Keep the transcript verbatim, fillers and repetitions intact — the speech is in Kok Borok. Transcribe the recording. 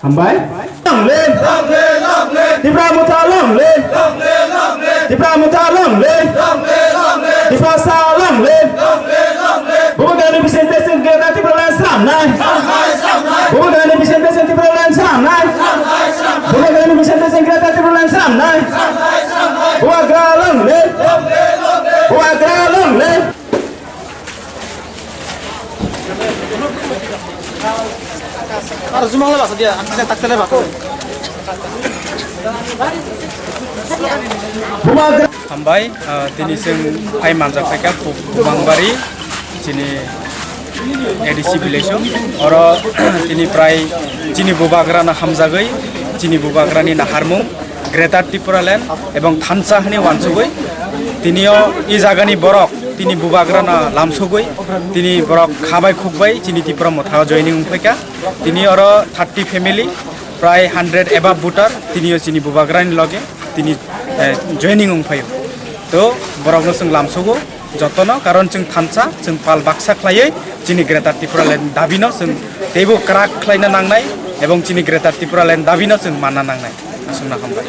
Hambai. Long live! Tipra Motha long live! Tipra Motha long live! Tiprasa long live! Bubagrani bising twi chwng Greater Tipraland swnamnai! Bubagrani bising twi chwng Tipraland swnamnai! Bubagrani bising twi chwng Greater Tipraland swnamnai! Bubagra long live! Bubagra long live! Aro jumang la basa dia, ang kisa tak tele bako. Hambai, ah, tini chwng phai manjak phaikha Bu-, Bubangbari, chini A D C village o. Oro tini prai chini Bubagrano hamjagwi, chini Bubagrani naharmung, Greater Tipraland ebong thansa hwnwi uansugwi, tini o i jagani borok tini Bubagrano lamsugwi, tini borok khabai khukbai chini Tipra Mothao joining wngphaikha. Tini oro thirty family, prai hundred above voter, tini o chini Bubagrani loge tini, eh, joining wngphaio. To borokno chwng lamsugo jotono, karon chwng thansa, chwng pal baksa khlaiwi chini Greater Tipraland dabino chwng teibo kwrak khlaina nangnai ebong chini Greater Tipraland dabino chwng manna nangnai. Aswkno hambai.